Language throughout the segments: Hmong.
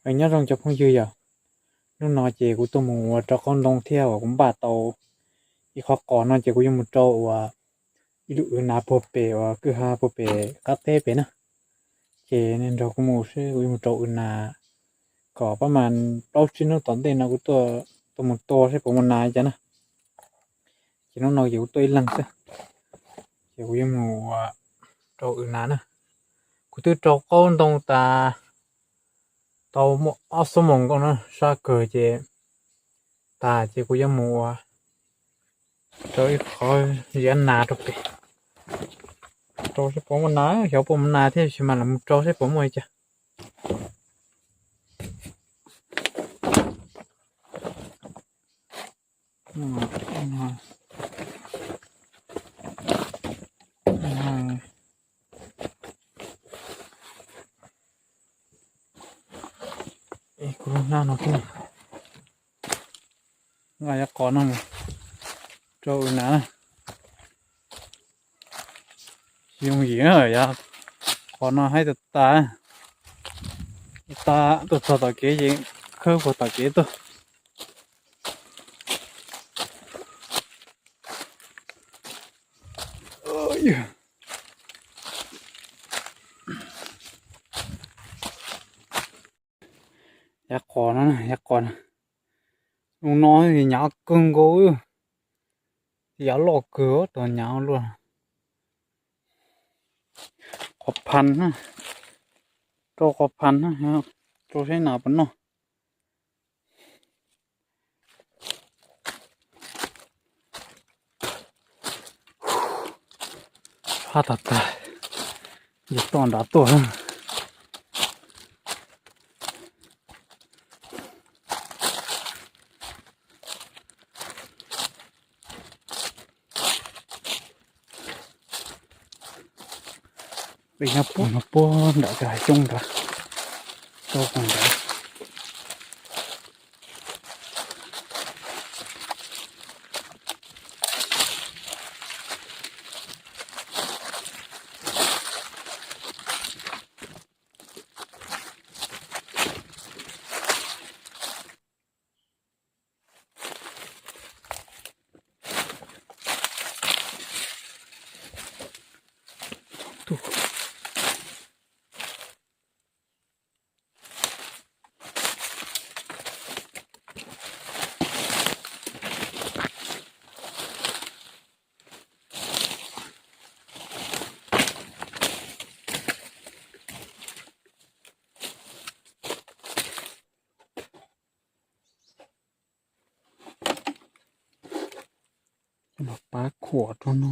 Nyob zoo cov phooj ywg yom, hnub no ces kuv tuaj mus ua rau qaub ntoo thiab uas kuv npaj tau ib qhov qos no ces kuv yuav mus rau uas ib lub w nas puag pem uas kwj ha puag pem qab teb pem na. Ces nej nrog kuv mus seb kuv yuav mus rau w nas kom pab mas plaub tsib hnub tom ntej no kuv tuaj mus tua seb puas muaj nas cas na. Ces hnub no ces kuv tuaj ib leeg xwb, ces kuv yuav mus rau w nas na. Kuv twb rau qaub ntoo tas tau muaj ob xuab moos nkaus na, sab kawg ces tas ces kuv yuav mus ua rau ib qhov ziab nas rau pem, rau seb puas muaj nas, xyov puas muaj nas thiab, tab sis mas los mus rau seb puas muaj li cas. Kuv lub hnab no thiab, nqa yav qos no mus rau w nas na. Tsis yooj yim na, yav qos no haib tas tas, tas tuaj txog tom kev ces khawb puag tom kev tuaj. Yav qos no, yav qos no, hnub no hnyav kawg nkaus, yav loj kawg tau hnyav luaj. Qos phan na, rau qos phan na, rau saib nas puas noj. Sab tag tag, yog toj nrad tuaj. Peb nyob puag no puag nram cov hav xyoob nrad, rau qhov nrad. Los pab khuam rau no.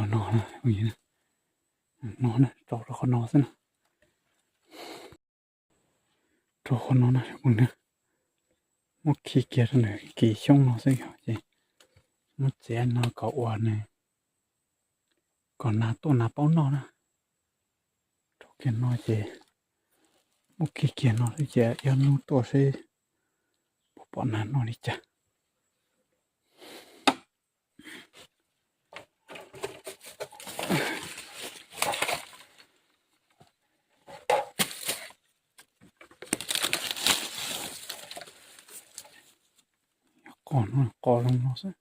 No, no, rau rau qhov no xwb na. Rau qhov no na, muab khi kiag rau nws kis xyoob no xwb yog ces muab txiav no kom ua nws, kom nas tuaj nas paub noj na. Rau kiag no ces muab khi kiag no xwb ces ib hnub tuaj seb puas pom nas noj li cas. Qos no qos zoo no xwb.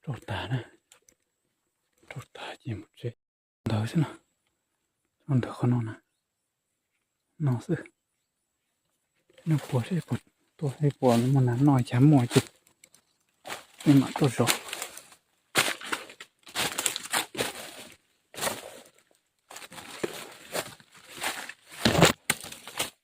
Rau tas na, rau tas ces mus tsev. Ntawd xwb no, ntawd qhov no na, no xwb. Noj puas seb puas tuaj seb puas muaj nas noj, cas muaj ces mam tuaj zov.